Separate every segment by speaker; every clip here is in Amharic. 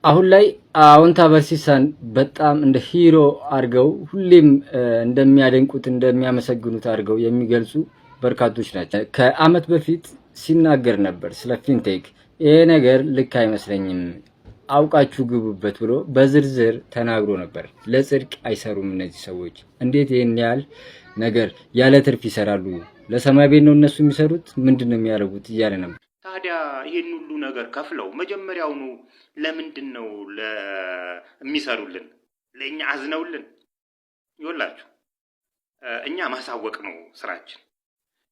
Speaker 1: አሁን ላይ አዎንታ በርሲሳን በጣም እንደ hero አድርገው ሁሌም እንደሚያደንቁት፣ እንደሚያመሰግኑት አድርገው የሚገልጹ በርካቶች ናቸው። ከአመት በፊት ሲናገር ነበር ስለ fintech። ይሄ ነገር ልክ አይመስለኝም፣ አውቃችሁ ግቡበት ብሎ በዝርዝር ተናግሮ ነበር። ለጽድቅ አይሰሩም እነዚህ ሰዎች። እንዴት ይህን ያህል ነገር ያለ ትርፍ ይሰራሉ? ለሰማይ ቤት ነው እነሱ የሚሰሩት? ምንድን ነው የሚያደርጉት? እያለ ነበር።
Speaker 2: ታዲያ ይህን ሁሉ ነገር ከፍለው መጀመሪያውኑ ለምንድን ነው የሚሰሩልን? ለእኛ አዝነውልን? ይወላችሁ እኛ ማሳወቅ ነው ስራችን።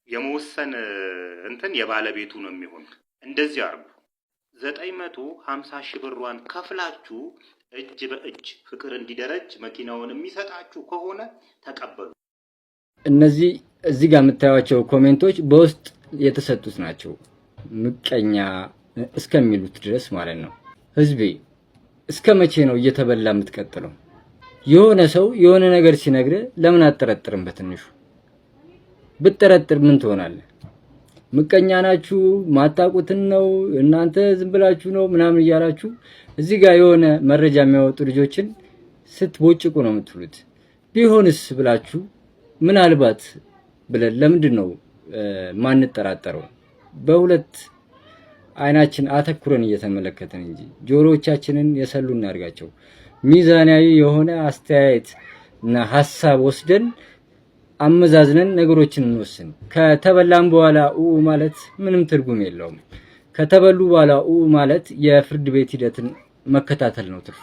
Speaker 2: የመወሰን እንትን የባለቤቱ ነው የሚሆን። እንደዚህ አርጉ። 950,000 ብሯን ከፍላችሁ እጅ በእጅ ፍቅር እንዲደረጅ መኪናውን የሚሰጣችሁ ከሆነ ተቀበሉ።
Speaker 1: እነዚህ እዚህ ጋር የምታዩቸው comment ኦች በውስጥ የተሰጡት ናቸው። ምቀኛ እስከሚሉት ድረስ ማለት ነው። ህዝቤ፣ እስከ መቼ ነው እየተበላ የምትቀጥለው? የሆነ ሰው የሆነ ነገር ሲነግር ለምን አትጠረጥርም? በትንሹ ብትጠረጥር ምን ትሆናለህ? ምቀኛ ናችሁ፣ ማታውቁትን ነው እናንተ፣ ዝም ብላችሁ ነው ምናምን እያላችሁ እዚህ ጋር የሆነ መረጃ የሚያወጡ ልጆችን ስትቦጭቁ ነው የምትውሉት። ቢሆንስ ብላችሁ፣ ምናልባት ብለን ለምንድን ነው ማንጠራጠረው? በሁለት አይናችን አተኩረን እየተመለከትን እንጂ ጆሮዎቻችንን የሰሉ እናድርጋቸው። ሚዛናዊ የሆነ አስተያየት እና ሀሳብ ወስደን አመዛዝነን ነገሮችን እንወስን። ከተበላም በኋላ ኡ ማለት ምንም ትርጉም የለውም። ከተበሉ በኋላ ኡ ማለት የፍርድ ቤት ሂደትን መከታተል ነው ትርፉ፣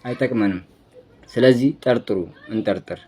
Speaker 1: አይጠቅመንም። ስለዚህ ጠርጥሩ፣ እንጠርጥር።